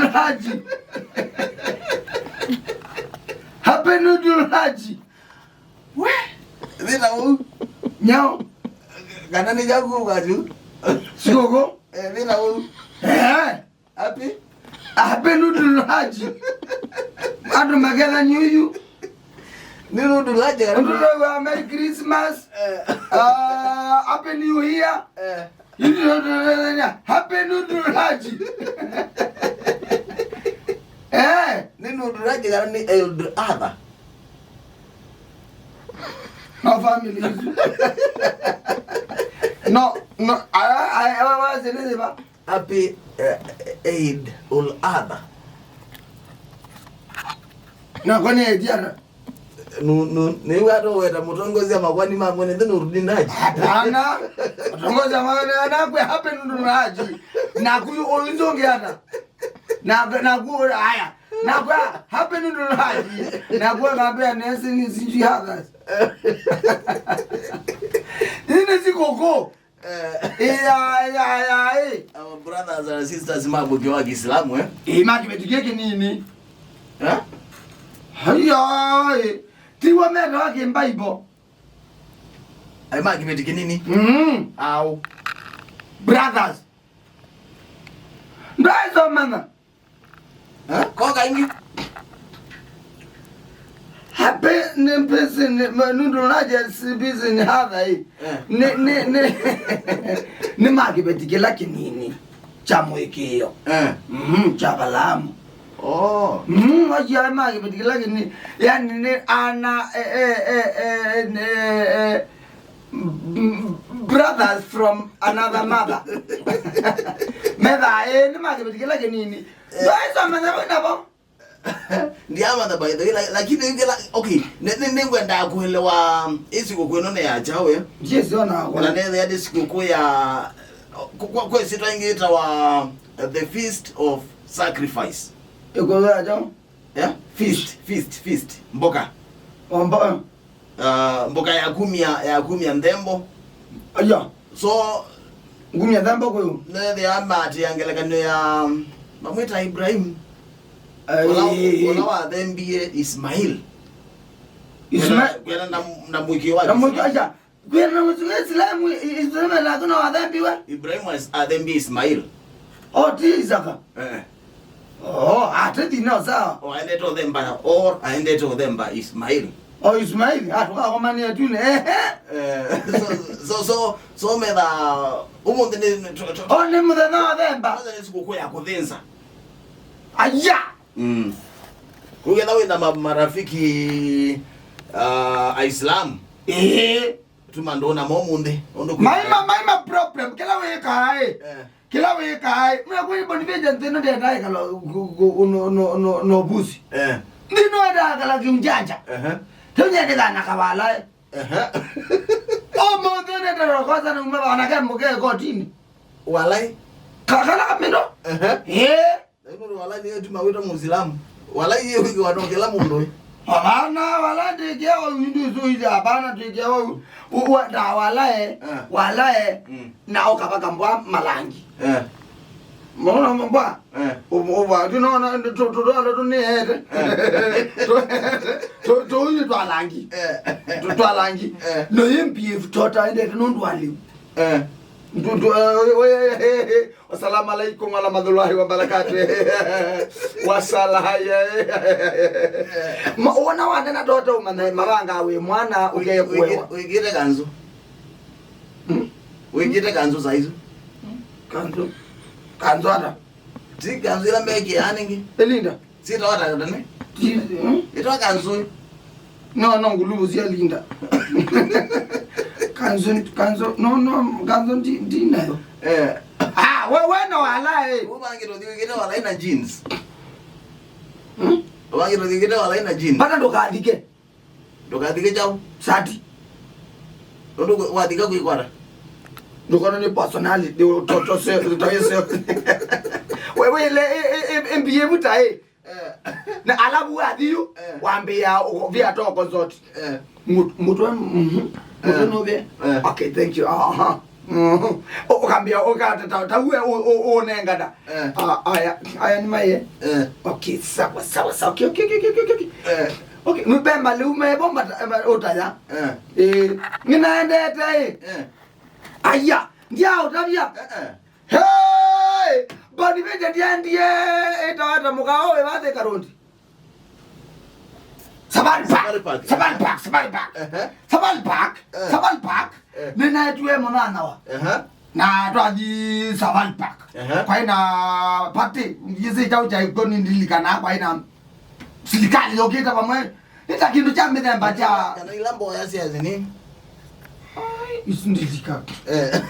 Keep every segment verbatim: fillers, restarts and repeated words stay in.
Haji. Happy Noodle Haji. We, thĩna ũu. Nyau. Kana nĩ kyaku ũkatu. Sikũkũ. Eh, thĩna ũu. Eh. Happy? Happy Noodle Haji. Andũ makethani ũyu. Nĩ Noodle Haji kana? Ũndũ wa Merry Christmas. Eh. Ah, Happy New Year. Eh. Happy Noodle Haji. Eh. Nĩ Noodle Haji kana nĩ Eid Adha? No family. No, no, I, I, I, I, I, I, Happy, eh, Eid ul Adha. Na kwani Eid Adha? Nu, nu, nĩw'o atoweta mũtongozi wa makwani ma mwene nthĩ nurudi naji. Hapana. Mũtongozi wa makwani anakwe Happy Noodle Haji. Na kuyu ulinzonge hata. Na, na kuyu haya. Na kwa Happy Noodle Haji. Na kwa ngambia nesi ni sijui others. Ine sikũkũ. Eh. Iya, iya, iya, eh. Our brothers and sisters ma mũkĩ wa Kiislamu, eh? Eh, ma kĩveti kĩkĩ nini? Eh? Haya, eh. Tiwa metawa kĩ Bible. Ai ma kĩveti kĩnini? Mm. Au. Brothers. Ndaizo mana. Eh? Koka ingi. Happy ni pisi ni ma-, nundu naja si pisi ni hatha hii. Eh. Ni, ni, ni, ni ma kĩveti kĩla kĩnini kya mũĩkĩĩo. Eh. Mhm, kya Balaamu. Oh. Mhm, aja ma kĩveti kĩla kĩnini. Yani ni ana, eh, eh, eh, eh, eh, eh, m-, brothers from another mother. Metha, eh, nĩ ma kĩveti kĩla kĩnini. Eh. Ndwaisomanya wĩ navo. Ndiamanya by the way, la-, lakini ngela, okay, nĩ, nĩ, nĩngwendaa kũelewa ĩ sikũkũ ĩno nĩ ya kyaũ, eh? Yes, ona na kwa. Nethĩa nĩ sikũkũ ya, kwa, kwa, kwa ĩsyĩtwa ĩngĩ ĩtawa, uh, the Feast of Sacrifice. Ĩkũlũ ya kyaũ? Yeah? Feast, feast, feast. Mboka. O mbo-, eh. Ah, mboka ya kumya, ya kumya nthembo. Aya. So, ngumya nthembo kũyũ. Nethĩa maatĩa ngelekany'o ya, mamwĩta Ibrahim. Ai. Ũla, ũla wathembie Ismail. Isma- Kwenda na, na mũĩkĩĩo wa na mũĩkĩĩo, Ismail. Aya. Kwenda na mũĩkĩĩo wa Islamu, I-, Islamu lakuna wathembiwe. Ibrahim was, athembie Ismail. O, ti Isaka. Eh. Oh, ate thina sawa. O aendete ũthemba, or aendete ũthemba Ismail. O Ismail, ah, tũkakomania tune. Ehe. Eh, so, so, so, so metha, ũmũnthĩ nĩ, nĩ, to, to, o, nĩ mũthenya wa themba. Kwanza nĩ sikũkũ ya kũthĩnza. Aya! Mm. Kũgetha wĩ na ma-, marafiki, ah, Aislam. Ĩĩ. Tuma ndũna mo mũnthĩ. Ũndũ kwĩ maima, maima problem. Kĩla wĩkaa ĩ. Eh. Kĩla wĩkaa ĩ. Mna kwĩ Boniface nthĩ no ndenda ĩkala ku-, ku-, ku-, no, no, no, no busi. Eh. Nthĩ no enda kala kiunjanja. Ehe. Teu nyende kana kawala ĩ. Ehe. O mũnthĩ nenda rokosa na uma bana kembo ke kotini. Walai. Kakala kamendo. Ehe. Eh. Lakini ũndũ walai nĩ ĩtuma wĩtwa Mũislamu. Walai yĩ wĩkĩwa no kĩla mũndũ ĩ. Hapana, wala ndĩkĩa wau, ndu isu ithi, hapana, ndĩkĩa wau. U-, u-, nda walae, eh, walae, mm, na ũkavaka mbwa malangi. Eh. Maona mbwa? Eh. Uva, tu no, no, tu, tu, tu, tu, tu, ni ete. Eh. Tu, tu, tu, ni twa langi. Eh. Tu, twa langi. Eh. No, M P F tota, ende, tu, no, ndwali. Eh. Ndu, ndu, eh, eh, eh, eh, eh. Assalamu alaikum warahmatullahi wabarakatuh. Wasala, yeah. Ma, wona wanena toto, umanye mavanga wĩ mwana, ũkekuewa. Wĩkĩte kanzu. Hmm? Wĩkĩte kanzu saizi. Kanzu. Kanzu ata? Ti kanzu ĩla mekĩaa nĩngĩ. Elinda. Sitawa ta tene. Ti, hmm? Itawa kanzu. No, no, nguluvu sia Linda. Kanzu, kanzu, no, no, kanzu ndi, ndi nayo. Eh. Ah, we, we no wala, eh. Ubangi to thiwe kete wala ina jeans. Hmm? Ubangi to thiwe kete wala ina jeans. Bana ndo kathike. Ndũkathike kyaũ? Sati. Nũndũ wathika kwĩkwata. Ndũkona nĩ personality, to, to, to, to yourself. Wewe ile, e, e, e, M P M taĩ. Eh. Na alafu wathiu, eh, wambia, via toko zote. Eh. Mut-, mutwe, mhm. Mutwe, eh, nove. Eh. Okay, thank you. Aha. Mhm. Ũ-, ũkambĩa, ũkatata, ta uwe ũ-, ũ-, ũnengana. Eh. Ah, aya, aya nĩ maye. Eh. Okay, sawa, sawa, sawa. Okay, okay, okay. Eh. Okay, nũpema lĩu mebo mata-, ma-, ũtaya. Eh. Eh, nĩnaendete, eh. Eh. Aya, ndiaũtavya. Eh, eh. Hey! Boni vĩndĩ ndiendie, ĩtawata mũkaũ ĩvathĩka rondi. Safari Park. Safari Park. Safari Park. Safari Park. Ehe. Safari Park. Eh. Safari Park. Eh. Nĩnaetue mũnanawa. Ehe. Na twathi Safari Park. Ehe. Kwaĩ na party, yĩsĩ kyaũ kyaĩ kw'o nĩndilikana, kwaĩ na silikali yũkĩte vamwe. Nĩ ta kĩndũ kya mĩthemba kya kana ila mboya sya zini. Ai, isu ndilika. Eh.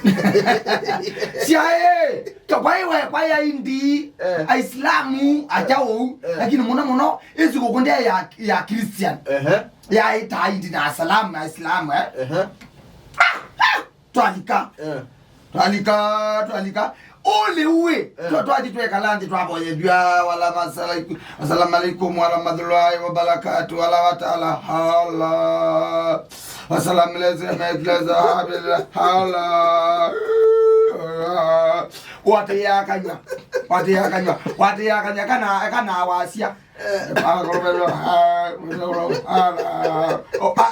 Syaĩ, to kwaĩ we, kwaĩ Aindi, eh, Aislamu, acha ũu, eh, lakini mũno mũno, ĩsu kũkũndĩa ya, ya Christian. Ehe. Ya ita Aindi na Asalamu, Aislamu, eh. Ehe. Twalika. Eh. Twalika, twalika. Ũlĩ uĩ. Eh. Twa-, twathi twekala nthĩ twavoyethw'a, wala masalaiku-, assalamu alaikum warahmatullahi wabarakatuh, wala watala, hala. Wasalam leze mekleza habila, hala. Watĩĩa kanyw'a. Watĩĩa kanyw'a. Watĩĩa kanyw'a. Kana, kana wasya. Eh.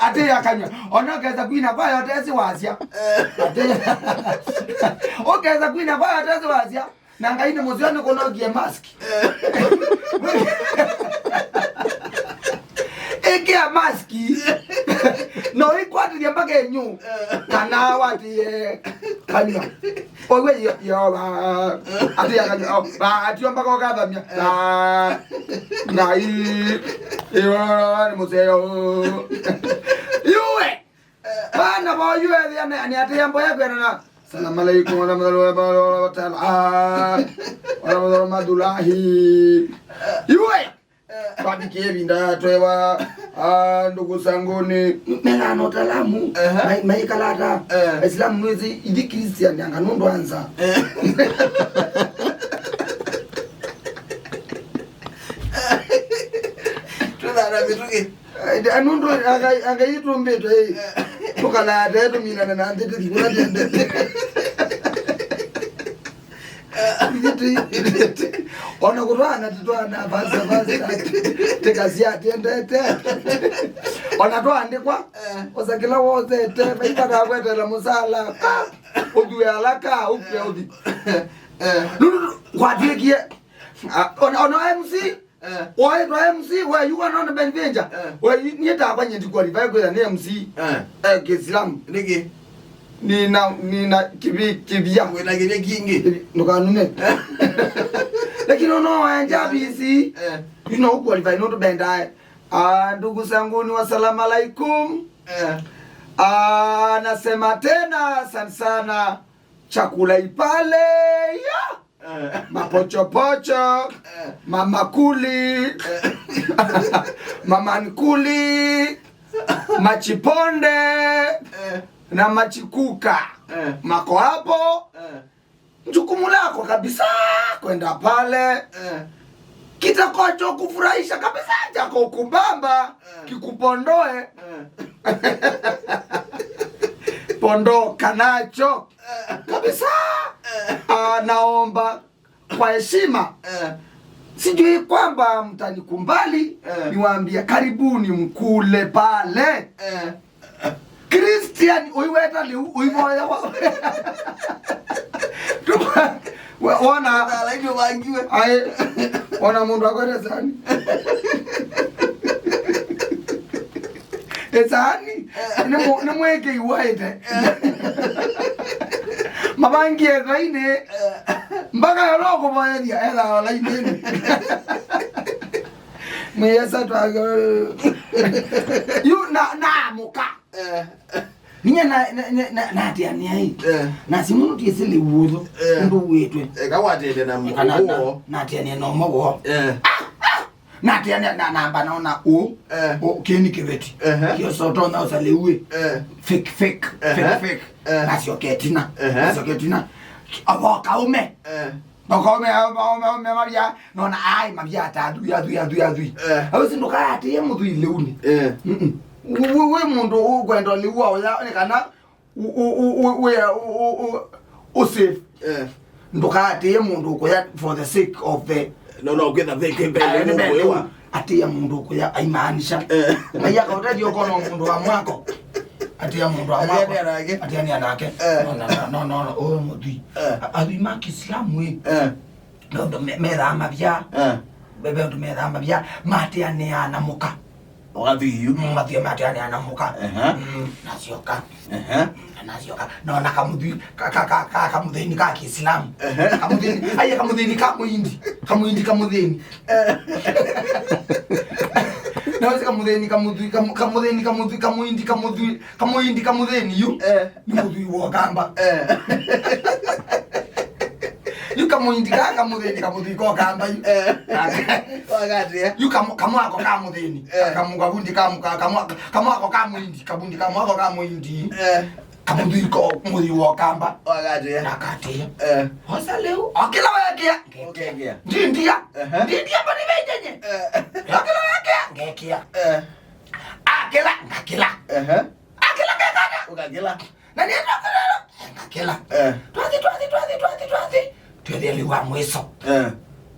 Atĩĩa kanyw'a. Ona ũkesa kwina kwa yote si wasya. Eh. Atĩ-, ũkesa kwina kwa yote si wasya. Na Ngai nĩ mũseo nĩ kũnokie mask. Eh. Ĩkĩa mask. No ikwatĩthya mpaka enyu. Eh. Kana watĩĩe kanyw'a. Owe Yeova. Atĩĩa kanyw'a. Atiomba kokathamya. Ngai. Yeova nĩ mũseo. Yue. Bana ba yue ya ne, ne atĩĩa mboya kwena na. Salamu alaikum warahmatullahi wabarakatuh. Warahmatullahi. Yue. Twavikie ĩvinda twewa, ah, ndugu zanguni. Mena na ũtalamu. Ehe. Mai-, maikalata. Eh. Islam mwezi idi Christian anga nũndũ anza. Eh. Tũthara mĩtũkĩ. Ai, nũndũ anga, anga itumbĩtwe, eh. Tũkalata tũminane na nthĩ tũthi kũla tũendete. Ona kũtwana tũtwana fasta fasta. Tĩkasya tĩendete. Ona twaandĩkwa, eh, osa kĩla wosete, vaivata kwetela mũsala. Ũthue alaka, ũkwe ũthi. Eh. Nũndũ kwatwĩkie, ah, ona, ona M C, eh, waĩtwa M C, we, you are not a bench bencher. Eh. We, niĩ takwa nyie ndiqualify kwĩtha nĩ M C. Eh. Eh, Kĩislamu. Nĩkĩ? Nina, nina kĩvi-, kĩvia. Wĩna kĩvia kingĩ. Ndũkanume. Lakini ona waenja B C, eh, you know, qualify, nũndũ bendae. Ah, ndugu zanguni, wasalamu alaikum. Eh. Ah, nasema tena, asante sana. Chakula ipale, ya. Eh. Mapochopocho, eh, mamakuli, eh, mamankuli, machiponde, eh, na machikuka. Eh. Mako hapo. Eh. Jukumu lako kabisa kwenda pale. Eh. Kitakacho kufurahisha kabisa, chako kubamba, eh, kikupondoe. Eh. Pondoka nacho. Eh. Kabisa. Eh. Ah, naomba kwa heshima, eh, sijui kwamba mtanikubali, eh, niwaambie, karibuni mkule pale. Eh. Christian, ũiweta lĩu, ũivoya wa. Tuma, we-, wona. Ala ndio wangiwe. Ai, wona mũndũ akwete sani. Esani, nĩ mũ-, nĩ mwĩkĩi waĩte. Mavangie thainĩ. Mpaka yo no kũvoyethia, etha lainĩnĩ. Mwĩyesa twa-, yu na, na mũka. Eh. Ninya na, na, na, na, natiania ĩ. Eh. Na simu nutiesele uotho. Eh. Ndo wetwe. Eh, kawatete na. Kana na, mũkuo. Natiania no mo. Eh. Ah, ah. Natiania na namba naona u. Eh. O kini kiveti. Eh. Kio soto na usale uwe. Eh. Fake, fake, eh, fake, fake. Eh. Nasio ketina. Eh. Nasio ketina. Abo kaume. Eh. Makome, makome, makome mavya, nona, ai, mavya ata, athui, athui, athui, athui. Eh. Au si ndũkaatĩĩe mũthwii lĩunĩ. Eh. Mm-mm. Wĩ, wĩ, wĩ mũndũ ũkwenda lĩu wa ũya, nĩ kana U-, u-, u-, u-, wĩa, u-, u-, u-, u-, save. Eh. Ndũkaatĩĩe mũndũ ũkũya for the sake of the No, no, kwĩtha thĩkĩ mbele. Ayo nĩ mbele. Mũkũĩwa. Atĩĩa mũndũ ũkũya aimaanisha. Eh. Ngai akaũtethya ũkona mũndũ wa mwako. Atĩĩa mũndũ wa mwako. Atĩanĩa nake. Atĩanĩa nake. Eh. No, no, no, no, no, ũyũ mũthwii. Eh. A-, athwii ma Kĩislamu ĩ. Eh. Ve ũndũ me-, methaa mavya. Eh. Ve, ve ũndũ methaa mavya, matĩanĩaa na mũka. Ũkathi yu. Mm, mathiĩ matĩanĩaa na mũka. Ehe. Mm, nasyoka. Ehe. Mm, nasyoka. Nona kamũthwii, ka, ka, ka, ka, kamũthĩni ka Kĩislamu. Ehe. Kamũthĩni, aiya kamũthĩni ka Mũindi. Kamũindi kamũthĩni. Eh. Naweza kamũthĩni, kamũthwii, kam-, kamũthĩni, kamũthwii, kamũindi, kamũthwii, kamũindi kamũthĩni yu. Eh. Nĩ mũthwii wa Ũkamba. Eh. Yu kamũindi kaa kamũthĩni, kamũthwii ka Ũkamba yu. Eh. Wakatĩa. Yu kamu-, kamwako ka mũthĩni. Eh. Kamu-, kavundi kamu-, ka-, kamwa-, kamwako ka Mũindi, kavundi kamwako ka Mũindi. Eh. Kamũthwii ka mũthwii wa Ũkamba. Wakatĩa. Nakatĩa. Eh. Osa lĩu, o kĩla wekĩa. Ngekĩa. Ngekĩa. Ndindia. Ehe. Ndindia mboni venjenye. Eh. O kĩla wekĩa. Ngekĩa. Eh. Akĩla, ngakĩla. Ehe. Akĩla ngekana. Ũkakĩla. Na nĩtwakĩla. Ngakĩla. Eh. Twathi, twathi, twathi, twathi, twathi. Twethĩa lĩu wa mwĩso. Eh.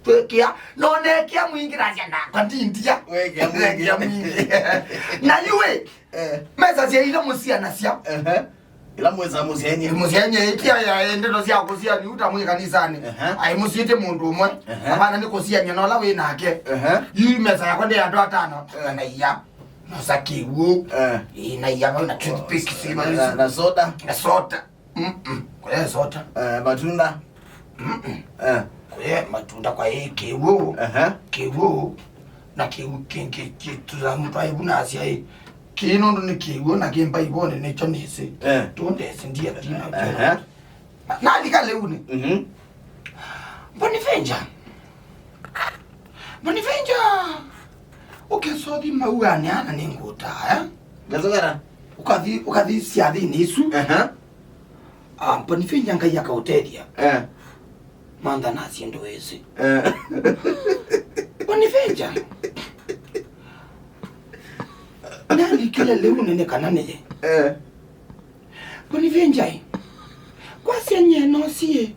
Twĩkĩa, no nekĩa mwingĩ nasya nakwa ndindia. Wekĩa mwingĩ. Nekĩa mwingĩ. Na yu ĩ, eh, mesa sya ila mũsianasya. Ehe. Ila mwĩsa mũsianyie. Mũsianyie, ĩtia ya ndeto sya kũsianyia uta mwĩ kanisanĩ. Ehe. Ai mũsiĩtye mũndũ ũmwe. Ehe. Apana nĩ kũsianyia na ũla wĩ nake. Ehe. Yu mesa yakwa ndĩ andũ atano. Eh. Na iya. Nosa kĩw'ũ. Eh. Ĩ, na iya vau na toothpicks, na, na, na soda. Na soda. Mm-mm. Kũya soda. Eh, matunda. Mm-mm. Eh. Kũya matunda kwa ĩ kĩw'ũ. Ehe. Kĩw'ũ. Na kĩw'ũ kĩngĩ kĩtũlamu twa ĩvu nasya ĩ. Kĩĩ nũndũ nĩ kĩw'ũ na kĩ mbaivonĩ nĩkyo nĩsĩ. Eh. Tũndesĩ ndiye thina. Ehe. Nalika lĩunĩ. Mhm. Boniface. Boniface. Ũkesothi mauanĩ ana nĩ ngũtaa, eh? Ngasogera. Ũkathi, ũkathi syathĩnĩ isu. Aha. Ah, Boniface Ngai akaũtethya. Eh. Mantha na syĩndũ ĩsĩ. Eh. Boniface. Nalikile lĩu nene kana nĩye. Eh. Boniface, kwasya nyie no sie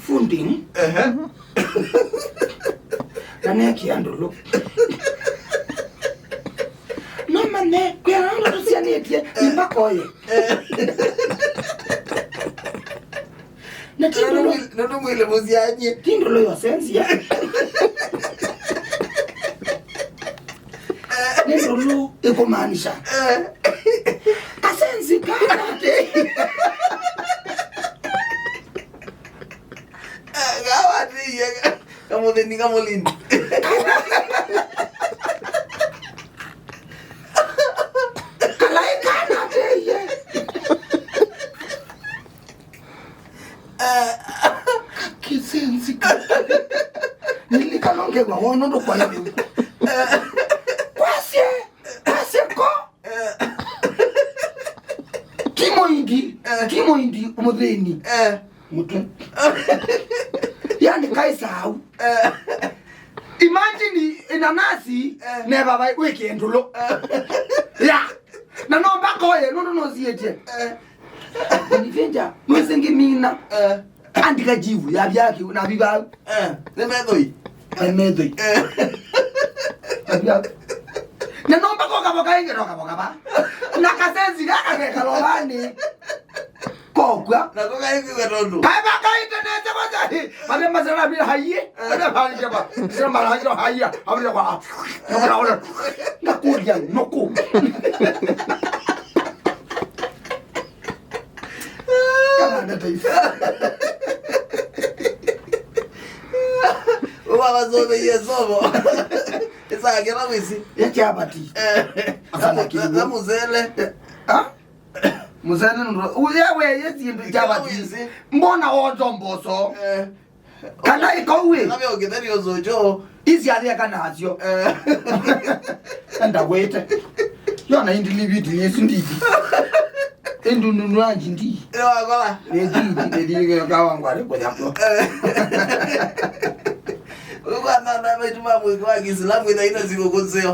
funding. Ehe. Na nekia ndũlũ. No mane, kwĩana ũndũ tũsianĩtye, nĩmbakoye. Eh. Na ti ndũlũ. Nũndũ mwĩle mũsianyie. Ti ndũlũ yosensia. Nĩ ndũlũ ĩkũmaanisha. Eh. Kasenzi kanatĩ. Eh, kawatĩie ka-, kamũthĩni kamũlini. Kalaĩ kanatĩie. Kĩsenzi. Nilikana ngegwa wono ndo kwa leo. Kwasye, kwasye ko. Ti Mũindi, ti Mũindi mũthĩni. Eh. Mũtwe. Yani kaisau. Eh. Imagine inanasi, eh, ne baba wĩkĩe ndũlũ. Eh. Ya. Na no mpaka oye, no, no, no, siete. Eh. Nivenja, mwese ngimina. Eh. Andika jivu, ya vyake, na vivau. Eh, nĩ methoi. Nĩ methoi. Eh. Na vivau. Na no mpaka ũkavoka ĩngĩ, no ũkavoka va. Na kasenzi gaka kekalo vani. Kokwa. Na koka ĩngĩ kwa tondu. Kae vakaite nete kwanza. Vale masala bila haiye. Vale vale jaba. Sema la haiye. Vale kwa. Ngakuria nuku. Kana ndeto ici. Uwa wazobe ye sobo. Esa akela wisi. Ya chapati. Eh. Asana kidogo. Na muzele. Ah? Muzele ndo. Uya we yesi ndo chapati. Wisi. Mbona wozo mboso? Eh. Kana ikaue. Kana vya ũkĩtheria ũzũkyo. Isi atheka nasyo. Eh. Enda wete. Yona indi liviti yesu nditi. Indi nunu anji ndi. Yo akola. Neti ndi, neti kawa ngwale kwa yako. Eh. Uko na na maitu ma mwiko wa Kiislamu ina ina ziko kuzeo.